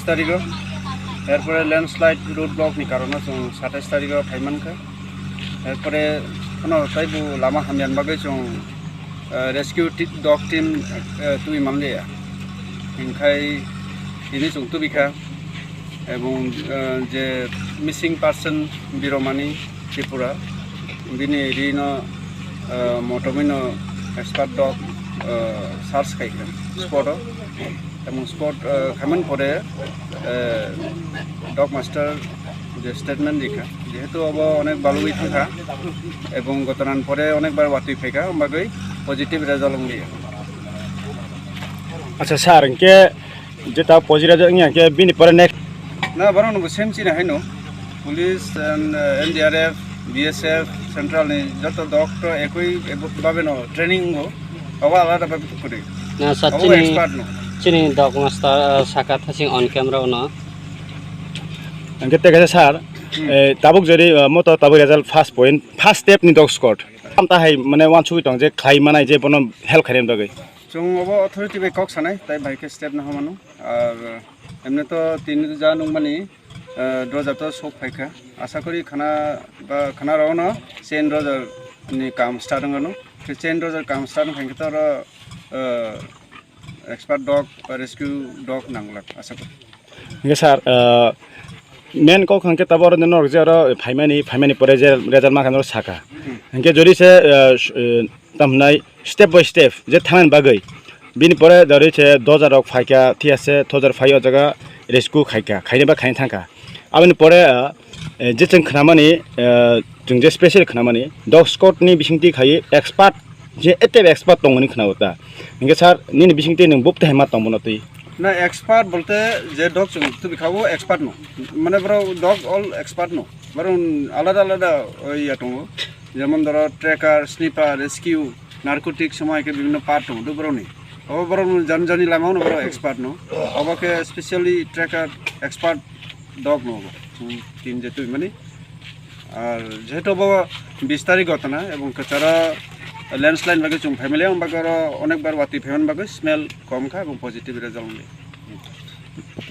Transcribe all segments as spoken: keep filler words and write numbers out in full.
Tarigo, erpore landslide road block ni karone chwng satais tarigo phai mankha. Erpore ano taibo lama hamya bagwi chwng, eh, rescue ti-, dog team, eh, twi manliya. Hinkhai tini chwng tubikha. Ebong, eh, je missing person Biromani Tripura, bini rino, eh, motomino expert dog, eh, search khaikha spot o. Ebong spot, eh, khaimani pore, eh, dog master je statement rikha, jehetu obo onek balugwi thangkha ebong gotonani pore onekbar watwi phaikha, omo bagwi positive result wngya. Acha sir, hinkhe jeta positive result wngya hinkhe bini pore next? Na, borok no bo same chini haino. Police and, uh, N D R F, B S F, central ni joto dog to ekoi ebo-, babe no training wngbo. Obo alada babe kwrwi. Na, sir, obo chini, expert no. Chini dog master, uh, saka thasing on camera no. Hinkhe tei kaisa sir, hmm, eh, tabuk jodi, uh, moto tabuk result first point, first step ni dog squad. Amta hai mane wansugwi tong je khlai manai je bono help khainani bagwi. Chwng obo authority bai kok sanai, tai bai khe step no hamano. Ar emne to tini ja nungmani, eh, doja to sok phaikha. Asa kori khana ba khana rok no chain doja ni kam start wngmano. Khe chain doja kam start wngkha khe to oro, eh, expert dog ba rescue dog nanglak asa kori. Hinkhe sir, ah, main kok hinkhe tabuk oro norok je oro phaimani, phaimani pore je result mankha norok saka. Hmm. Hinkhe jodi se, ah, s-, eh, tamhinai step by step je thangnani bagwi. Bini pore jodi se doja rok phaikha, thik ase, doja rok phai o jaga rescue khaikha, khaini ba khaini thangkha. Aboni pore, ah, eh, je chwng khnamani, eh, chwng je special khnamani, dog squad ni bisingtwi khai expert, je etep expert tongmani khna o ta. Hinkhe sir, nini bisingtwi nwng bub tei hai ma tongmano twi? Na, expert bolte je dog chwng tubikha o expert no. Mane borok dog all expert no. Borok alada alada, oi, ya tongo. Jemon dhoro tracker, sniffer, rescue, narcotic, somo hai khe bibhinno part tongo borokni. Obo borok jani jani lama o borok expert no. Obo khe specially tracker expert dog no obo. Chwng tin je twi mani. Ar jehetu bo bis tarik gotona ebong kwcharo landslide bagwi chwng family ang bagwi oro onek bar watwi phaimani bagwi smell kom kha ebong positive result wngdi.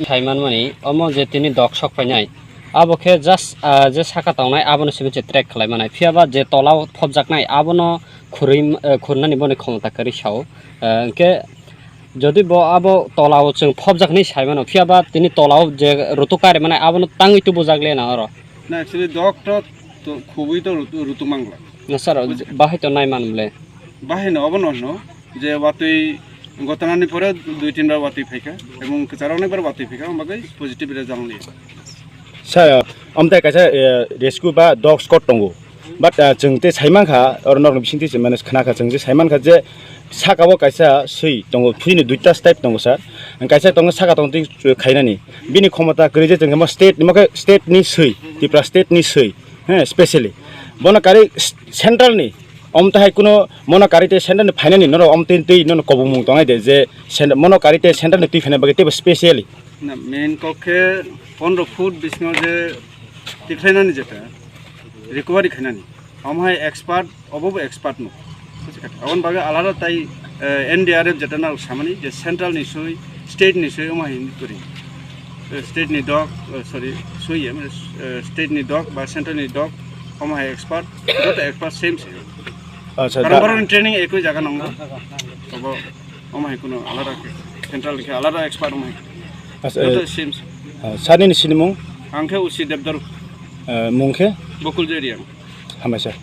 Sai manmani omo je tini dok sok painai abo khe just, ah, je saka tongnai abono simi se track khlai manai, phiya ba je tola o phobjaknai abono khurui, eh, khurnani boni khomota kwrwi sao. Eh, hwnkhe Jodi bo abo tola o chwng phobjak hinwi sai mano, phiya ba tini tola o je rutuk kari mano abono tangwi tubujak le na oro. Na, actually dok to, to khubui to rutu-, rutuk mangla. Na sir, buji- bahai to nai man bole. Bahai no obo no hino je watwi gotonani pore dui tin bar watwi phaikha, ebong kwcharo onek bar watwi phaikha, omo bagwi positive result li. Sir, omtai kaisa, eh, rescue ba dog squad tongo. But, ah, chwng tei sai mankha, oro norokni bisingtwi se mane khna kha, chwng je sai mankha je saka o kaisa swi tongo, phini duita step tongo sir. Kaisa tongo saka tong twi khainani. Bini khomota kwrwi je chwng khe mo state ni, mo khe state ni swi, Tripura state ni swi, he, specially. Bono karwi s-, central ni, omtahai kuno mono karwi tei central ni phainani norok omtwi twi nono kobongmung tongnai de je cent-, mono karwi tei central ni twi phaina bagwi teibo specially. Na, main kok khe pondro foot bisingo je tikhlainani jeta recovery khainani. Omo hai expert, obo bo expert no. Buji kha. Aboni bagwi alada tai, eh, N D R F jeta nang samani je central ni swi, state ni swi omo hai kwrwi. Eh, state ni dok, eh, sorry, swi ya, mane, eh, state ni dok ba central ni dok omo hai expert, joto expert same se. Acha, karon da- borokni training ekoi jaga nango. Obo Omo hai kuno alada khe, central khe alada expert omo hai. Acha, joto eh, same se. Ah, sir nini sinimung? Ang khe O C Devdor. Eh, mung khe? Bokul Jeriang. Hambai sir.